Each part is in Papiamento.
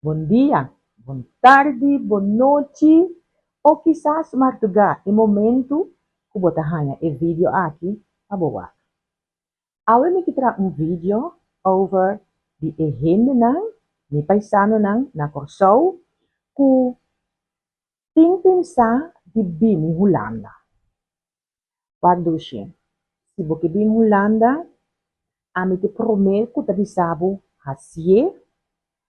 Bon dia, bon tardi, bon nochi o kisas mardugá e momentu ku bo ta haña e video aki pa bo wak. Awe mi ke traha un video over di e hendenan, mi paisanonan na Kòrsou ku tin pensá di bini Hulanda. Wak dushi, si bo ke bin Hulanda, ami ta e promé ku ta bisa bo hasié,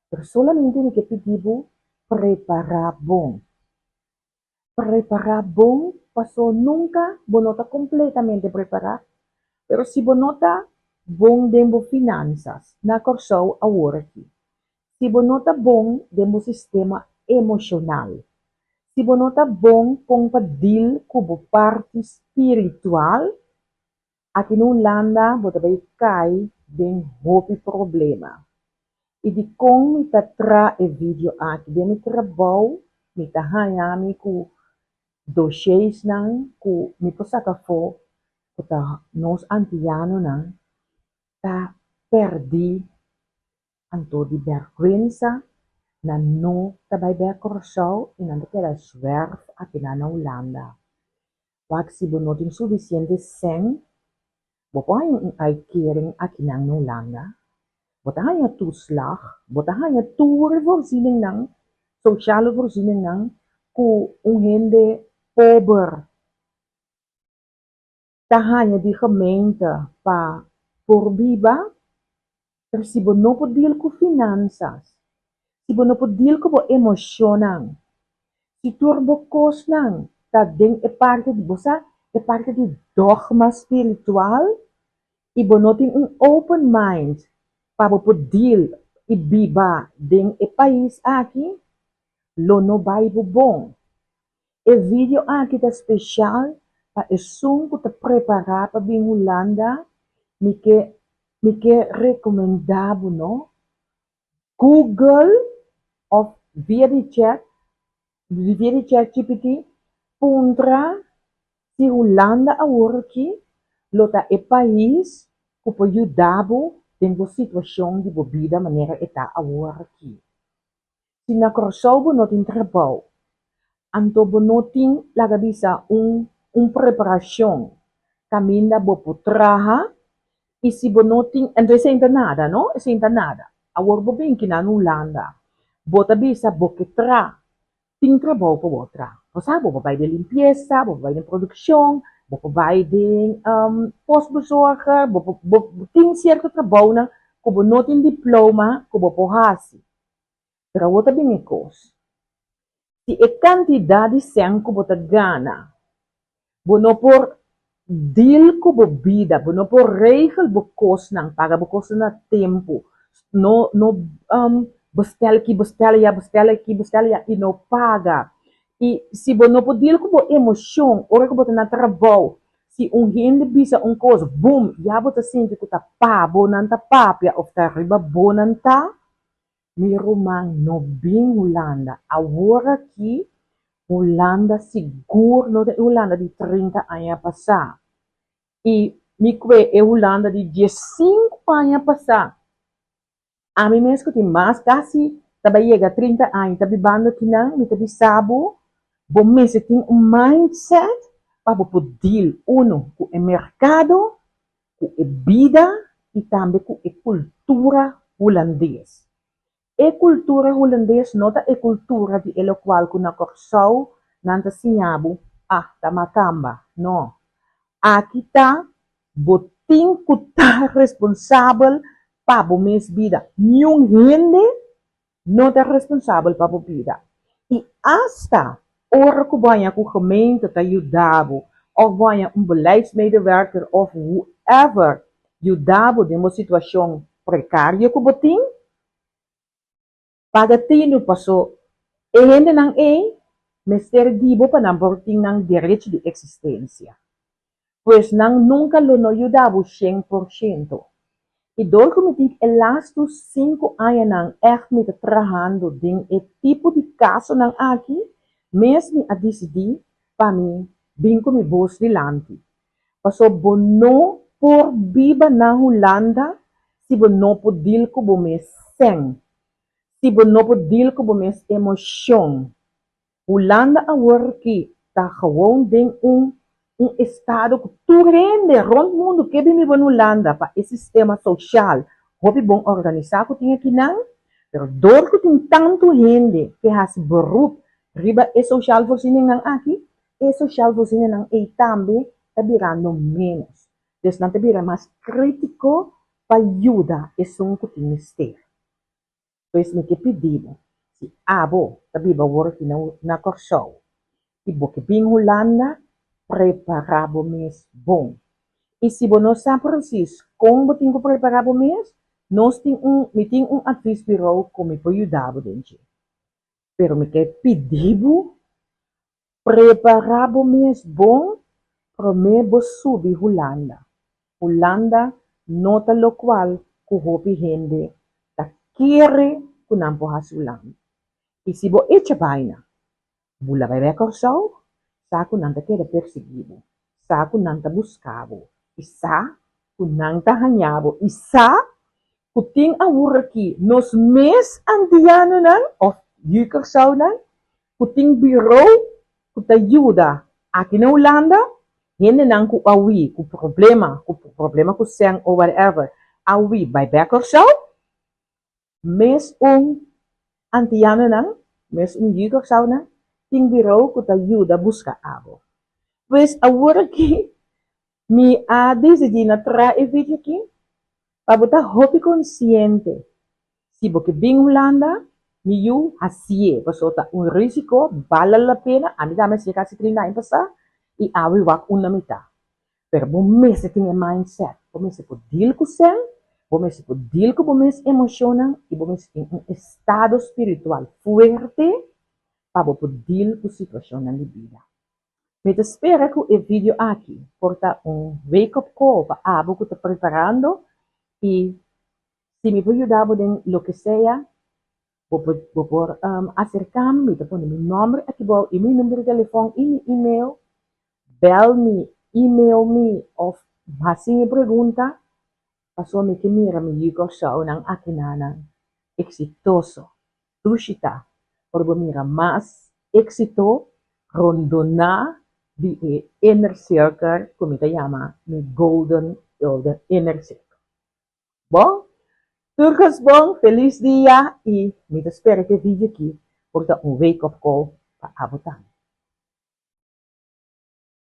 pero solamente mi ke pidi bo prepará bon. Prepará bon paso nunka bo no ta kompletamente prepará, pero si bo no ta bon den bo finansas na Kòrsou awor aki, si bo no ta bon den bo sistema emoshonal, si bo no ta bon kon pa deal ku bo parti spiritual, aki na Hulanda bo ta bai kai den hopi problema. I dikon mi ta traha e video aki? Den mi trabou mi ta haña mi ku doshesnan ku mi por saka afó ku ta nos antianonan ta pèrdí. Anto di bèrgwensa nan no ta bai bèk Kòrsou i nan ta keda zwèrf akinan na Hulanda. Wak si bo no tin sufisiente sèn, bo por haña un uitkering akinan na Hulanda. Bo ta haña toeslag, bo ta haña tur e voorzieningnan, sociale voorzieningnan, ku un hende pober ta haña di gemeente pa por biba, pero si bo no por deal ku finansas, si bo no por deal ku bo emoshonnan, si tur bo kosnan ta den e parti di, bo sa, e parti di dogma spiritual i bo no tin un open mind pa bo por deal i biba den e pais aki, lo no bai bo bon. E video aki ta special pa esun ku ta prepara pa bin Hulanda, mi ke mi ke recomenda bo no Google of via di chat via di chatgpt puntra si Hulanda awor aki lo ta e pais ku por yuda bo den bo situacion di bo bida manera e ta awor aki. Si na Kòrsou bo no tin trabou, anto bo no tin, laga bisa, un un preparashon kaminda bo por traha i si bo no tin, anto esei ta nada no, esei ta nada. Awor bo bin kinan na Hulanda, bo ta bisa bo ke traha, tin trabou pa bo traha. Bo sa bo por bai den limpiesa, bo por bai den produkshon, bo por bai den postbezorger, bo por bo tin sierto trabounan ku bo no tin diploma ku bo por hasi. Pero awor ta bin e kos. Si e kantidat di sèn ku bo ta gana, bo no por deal ku bo bida, bo no por regel bo kosnan, paga bo kosnan na tempu, no no bestèl aki, bestèl aya, bestèl aki, bestèl aya i no paga. I si bo no por deal ku bo emoshon ora ku bo ta na trabou, si un hende bisa un kos, bum, ya bo ta sinti ku ta pa bo nan ta papia òf ta riba bo nan ta. Mi ruman no bin Hulanda awor aki, Hulanda sigur no ta e Hulanda di 30 aña pasá. I mi kue e Hulanda di 15 aña pasá. Ami mes ku tin mas kasi ta bai yega 30 aña ta bibando akinan, mi ta bisa bo, bo mester tin un mindset pa bo por deal, uno, ku e merkado, ku e bida i tambe ku e kultura hulandes. E kultura hulandes no ta e kultura di e lokual ku na Kòrsou nan ta siña bo, ah, ta makamba. No. Aki ta bo tin ku ta responsabel pa bo mes bida. Niun hende no ta responsabel pa bo bida. I asta ora ku bo haña ku gemeente ta yuda bo òf bo haña un beleidsmedewerker òf whoever yuda bo den bo situashon prekario ku bo tin, paga tinu paso e hendenan ei mester di bo pa nan por tin nan derecho di eksistensia. Pues nan nunka lo no yuda bo 100%. I dor ku mi tin e lastu sinku añanan ègt mi ta trahando den e tipo di kasonan aki, mes mi a disidí pa mi bin ku mi bos dilanti. Paso bo no por biba na Hulanda si bo no por dil ku bo mes sèn. Si bo no por deal ku bo mes emoshon. Hulanda awor ki ta gewoon den un un estado ku tur hende rond mundu ke bin biba na Hulanda pa e sistema soshal hopi bon organisá ku tin akinan, pero dor ku tin tantu hende ke hasi beroep riba e sociaal voorzieningnan aki, e sociaal voorzieningnan ei tambe ta birando ménos. Dus nan ta bira mas krítiko pa yuda esun ku tin mester. Pues mi ke pidi bo, si abo ta biba awor aki na Kòrsou i bo ke bin Hulanda, prepará bo mes bon. I si bo no sa presis kon bo tin ku prepará bo mes, nos tin un, mi tin un adviesbureau ku mi por yuda bo den dje. Pero mi ke pidi bo, Prepará bo mes bon promé bo subi Hulanda. Hulanda no ta lokual ku hopi hende ta kere ku nan por hasi Hulanda. I si bo echa baina, bula bai bai Kòrsou, sa ku nan ta keda persiguí bo, sa ku nan ta buska bo i sa ku nan ta haña bo i sa ku tin awor aki nos mes antianonan òf yu Kòrsounan ku tin birou ku ta yuda aki na Hulanda hendenan ku a hui ku problema, ku problema ku sèn o whatever a hui bai bèk Kòrsou, mes un antianonan, mes un yu Kòrsounan tin birou ku ta yuda buska abo. Pues awor aki mi a disidí na traha e video aki pa bo ta hopi konsiente. Si bo ke bin Hulanda, mi yu, hasié, pasobra ta un risiko, bale la pena, ami tambe hasié kasi trinta aña pasá i awe wak un na mitá. Pero bo mester tin e mindset, bo mester por deal ku sèn, bo mester por deal ku bo mes emoshonnan i bo mester tin un estado spiritual fuerte pa bo por deal ku situashonnan di bida. Mi ta spera ku e video aki por ta un wake up call pa abo ku ta preparando i si mi por yuda bo den loke sea bo por bo por aserka mi, mi ta pone mi nomber aki bou i mi number di telefon i mi email, bel mi, email mi of hasi mi pregunta pasobra mi ke mira mi yu Kòrsounan akinanan eksitoso. Dushi ta ora bo mira mas éxito rondoná di e inner circle ku mi ta yama mi golden golden inner circle. Bon, tur kos bon, felis dia i mi ta spera ku e video aki por ta un wake up call pa abo tambe.